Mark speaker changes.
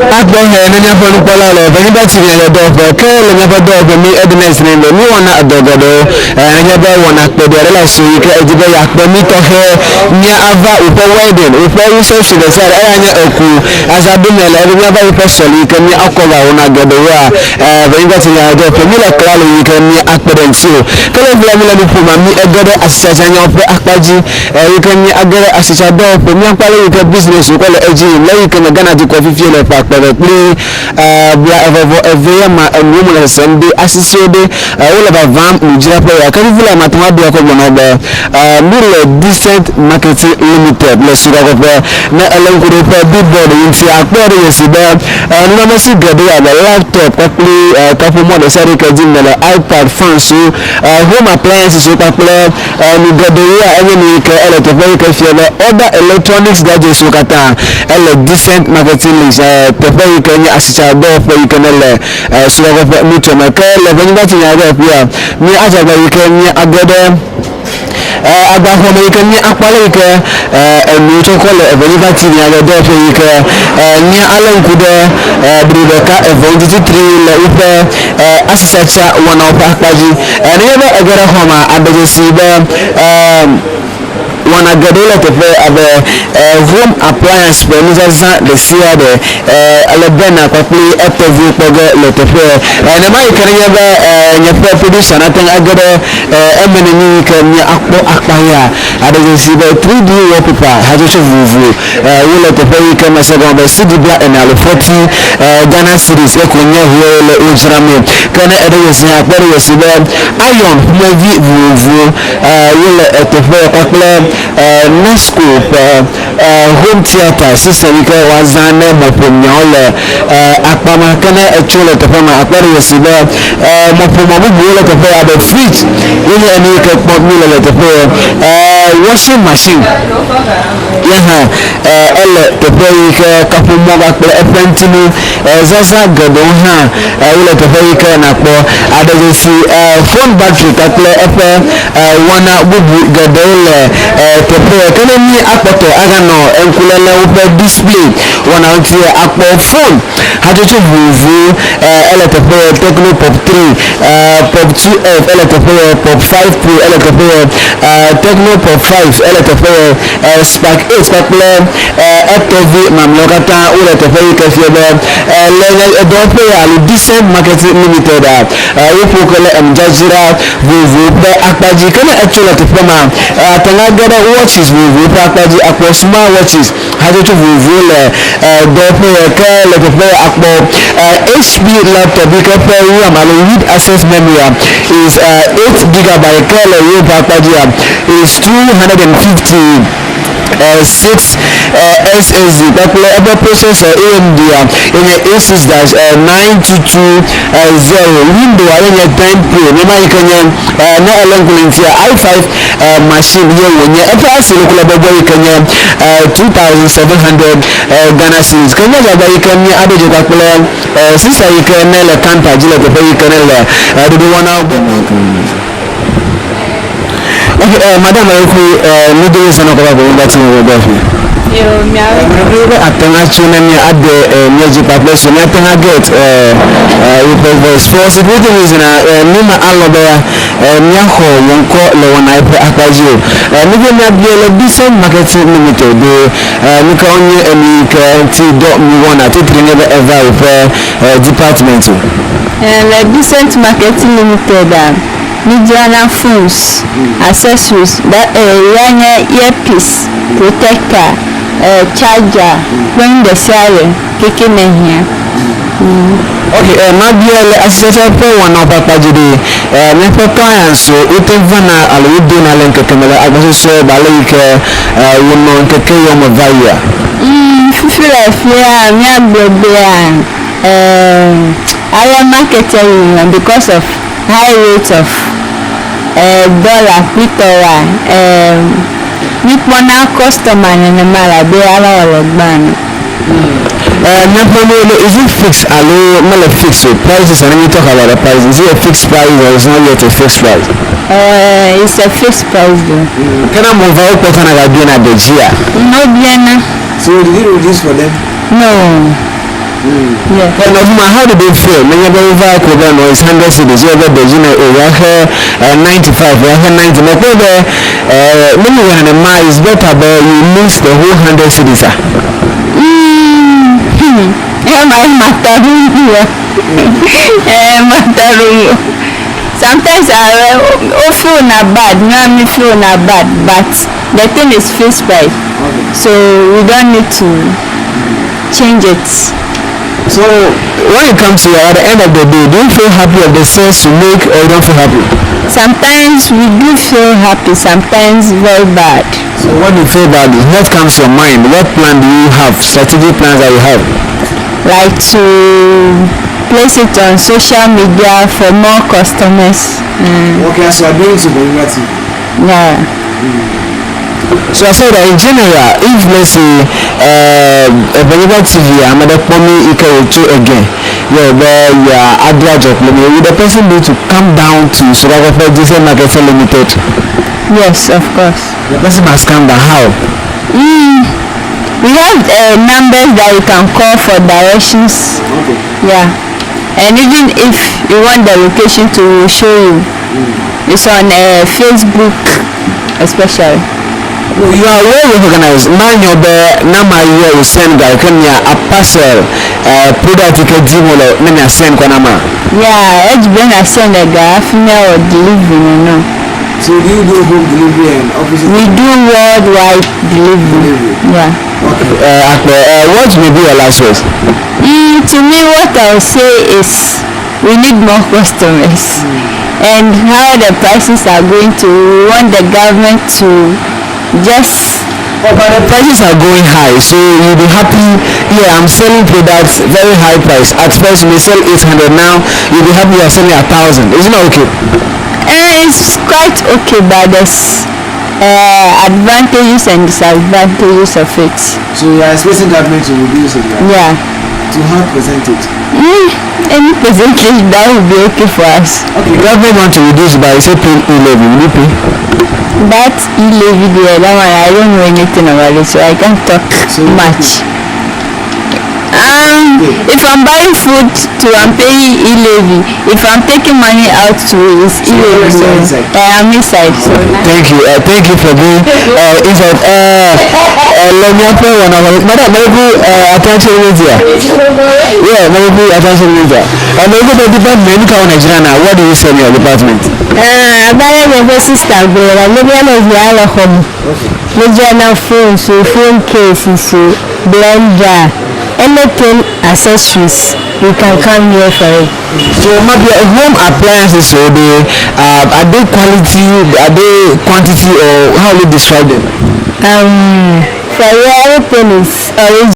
Speaker 1: Akpɔ he ne míaƒe nukpɔlawo le Venyigba TV le dɔwɔƒe ke le míaƒe dɔwɔƒe mí eɖenɛ si ne míwɔna edɔ geɖewo. Nenye be wɔna kpeɖi aɖe le asiwò yi ke èdi be yeakpe mí tɔxɛ mía ava woƒe wedding, woƒe reception ɖe sia ɖe eya nye eku aza ɖo mía le ebe míava woƒe sɔli yi ke mía akɔ va wɔna geɖewoa, Venyigba TV le dɔwɔƒe mí le klalo yi ke mía akpe ɖe ŋutiwò. Ke le ŋu la mí le nu ƒoma mí ege ɖe asitsatsa nyawo ƒe akpa dzi. Eyi ke mí age ɖe asitsadɔwɔƒe, míakpɔ ale yi ke business wokɔ le edzi yim le eyi ke me Ghana dukɔ fifie le ƒe akpe ɖe kple bla eve vɔ eve ya ma enuwo me le sesem ɖe asisiwo ɖe wole vavam nudzraƒe ya ke fifi la mate ŋu aɖo akɔ gblɔ na wo be mí le Decent Marketing Limited le Sukakɔƒe. Ne èle ŋku ɖe woƒe billboard ŋuti akpɔe ɖe dzesi be nunɔamesi geɖewo abe laptop kpakple kaƒomɔ ɖe sia ɖe yi ke dim nèle, iPad, fans wo, home appliances wo kpakple Enu geɖewoa, enye nu yi ke ele teƒe yi ke fia be other electronics gadgets wo katã ele decent marketing links teƒe yi ke nye asitsadɔwɔƒe yi ke ne le sukɔkɔ ƒe nutsɔme ke le ʋenyigba ti nya ɖe ƒea mi adzagba yi ke mi age ɖe agbaxɔ me yi ke mi akpɔ ale yi ke enu tsɔkɔ le ʋenyigba ti nya ɖe dɔwɔƒe yi ke mi ale ŋku ɖe ɖoɖo ɖeka eve ŋuti titri le woƒe asitsatsa wɔnawo ƒe akpa dzi. Nenye be ège ɖe xɔ mea, àde dzesii be wɔna geɖewo le teƒe abe home appliance ƒe nuzazã ɖe sia ɖe ele bena kpakple etɔviwo kpɔ ge le teƒea. Nenema yi ke nenye be nye ƒe producer nate ŋu age ɖe eme nenye yi ke míakpɔ akpa ya, àde dzesii be 3D wallpaper hatsotso vovovo wole teƒe yi ke mese gɔme be cedi bla ene alo 40 Ghana cedis ye ko nye ʋuwo le wo dzramee. Ke ne eɖe dzesi hã, kpɔ ɖe dzesi be iron ƒomevi vovovowo wole teƒe ya kpakple Nesco ƒe home theatre system yi ke woazã ne mɔƒonyawo le akpa ma. Ke ne etso le teƒe ma, akpɔ ɖe dzesi be mɔƒomɔ bubuwo le teƒe ya abe fridge ye nye enu yi ke kpɔm míele le teƒe ya. Washing machine. Ye hã ele teƒe yi ke kaƒomɔ kpakple eƒe ŋutinu zazã geɖewo hã wole teƒe yi ke nàkpɔ aɖe dzesi phone battery kpakple eƒe wɔna bubu geɖewo le teƒe ya. Ke ne mí akpɔtɔ aganɔ ŋkuléle woƒe display wɔna ŋuti akpɔ phone hatsotso vovovowo ele teƒe ya, Tecno Pop 3, Pop 2F ele teƒe ya, Pop 5 Pro ele teƒe ya, Tecno Pop 5 ele teƒe ya, Spark 8 kpakple etɔvi mamlɛawo katã wole teƒe yi ke fia be le dɔwɔƒe ya alo Decent Marketing Limited a woƒo ke le enudzadzra vovovowo ƒe akpa dzi. Ke ne etso le teƒe ma, ate ŋu age ɖe watches vovovowo ƒe akpa dzi akpɔ smart watches hatsotso vovovowo le dɔwɔƒe ya ke le teƒe ya akpɔ HP laptop yi ke ƒe RAM alo read access memory is 8 gigabyte ke le ROM ƒe akpa dzia is 250 6 SSD kpakple eƒe processor AMD a yenye A6 dash 9220 Window a yenye 10 Pro nema yi ke nye ne ele ŋku le ŋutia i5 machine ye wònye eƒe asi le bɔbɔ yi ke nye 2700 Ghana cedis ke nye dzagba yi ke mi aɖo dze kpakple sista yi ke ne le counter dzi le teƒe yi ke ne le ɖoɖo wɔna gbɔ. Okay, madam ayiku mi do sanu kɔba ko ngba ti mo gbɔ fi.
Speaker 2: Yo, miawo.
Speaker 1: Mi be ate ŋu atso ne mi ade mia dzi kpakple so miate ŋu get woƒe voice for security reason mi ma alɔ be miaxɔ wò ŋkɔ le wɔna eƒe akpa dzi o. Mi be miabia le Decent Marketing Limited do nu ka wonye enu yi ke ŋuti dɔ mi wɔna titri nye be eva woƒe department o.
Speaker 2: Le Decent Marketing Limited a, mi dzrana phones, accessories, that ya nye earpiece, protector, charger kple nu ɖe sia ɖe keke ne hiã.
Speaker 1: Okay, mabia le asitsatsa ƒe wɔnawo ƒe akpa dzi ɖe, míaƒe clients wo wote ŋu vana alo wodona le ŋkeke me le agbɔsɔsɔ ba ale yi ke wonɔ ŋkeke yawo me va yia?
Speaker 2: Fifi le fia míagblɔ bea ale market yi because of high rate of dollar kple tɔwoa míkpɔna customer nenema labe ale wòle gbã ene.
Speaker 1: Míaƒe nu is it fixed alo mele fixed o? Prices and we talk about the price. Is it a fixed price or is not yet a fixed price?
Speaker 2: It's a fixed price though.
Speaker 1: Kana mo va wo kpɔtɔ na ga na de dzia?
Speaker 2: No biana.
Speaker 3: So did you reduce for them?
Speaker 2: No. Yeah.
Speaker 1: Ke nɔvi ma, how do they feel? Nenye be wova ko be nɔ is 100 cedis, ye be de dzi ne o ya xe 95, ya xe 90. Mekpɔe be ne mi wɔ nenema, is better be you lose the whole 100 cedis ah.
Speaker 2: Ema mataruwo. Eh, mataruwo. Sometimes I o feel na bad, na me feel na bad, but the thing is fixed price. So we don't need to change it.
Speaker 1: So when it comes to at the end of the day, do you feel happy of the sales you make or you don't feel happy?
Speaker 2: Sometimes we do feel happy, sometimes very bad.
Speaker 1: So when you feel bad, what comes to your mind? What plan do you have? Strategic plans that you have?
Speaker 2: Like to place it on social media for more customers.
Speaker 1: Okay, so I'm doing to
Speaker 2: Yeah.
Speaker 1: So I said that in general, if let's say Ebenezer TV, Amada Pomi Ike Ocho again, yeah, where you are Adra Job, will the person need to come down to Sogakope Diesel Marketing Limited?
Speaker 2: Yes, of course.
Speaker 1: The person must come down. How?
Speaker 2: We have numbers that you can call for directions.
Speaker 1: Okay.
Speaker 2: Yeah. And even if you want the location to show you, it's on Facebook especially.
Speaker 1: You are well recognized. Man, your be nama ye o send guy kenya a parcel product ke dimolo na me send kwa nama.
Speaker 2: Yeah, HBN I send a guy female or delivery, you know.
Speaker 1: So do you do home delivery and office?
Speaker 2: We do worldwide delivery. Yeah.
Speaker 1: Okay. What may be your last words?
Speaker 2: To me, what I'll say is we need more customers. And how the prices are going to, we want the government to just...
Speaker 1: But the prices are going high, so you'll be happy. Yeah, I'm selling products very high price. At first you may sell 800, now you'll be happy you are selling 1,000. Isn't that okay?
Speaker 2: It's quite okay, but there's advantages and disadvantages of it.
Speaker 1: So you are expecting government to reduce it, right?
Speaker 2: Yeah.
Speaker 1: To what percentage?
Speaker 2: Any percentage that will be okay for us.
Speaker 1: Okay, government want to reduce, but you say pay e-levy. Will you pay?
Speaker 2: That e-levy there, that one, I don't know anything about it, so I can't talk
Speaker 1: So
Speaker 2: much. If I'm buying food to, I'm paying e-levy. If I'm taking money out to, it's
Speaker 1: you're
Speaker 2: e-levy.
Speaker 1: still inside?
Speaker 2: I'm inside. So
Speaker 1: Thank you. Thank you for being inside. Let me open one of Madam, maybe attention media. Yeah, maybe attention media. Maybe the department, you Nigeria now. What do you say in your department?
Speaker 3: Abaya me sister Gloria, me bi na via la home. Me na phone so phone case so blender, anything accessories, you can come here for it.
Speaker 1: So maybe home appliances, so they are they quality, are they quantity, or how will you describe them?
Speaker 3: For everything is original.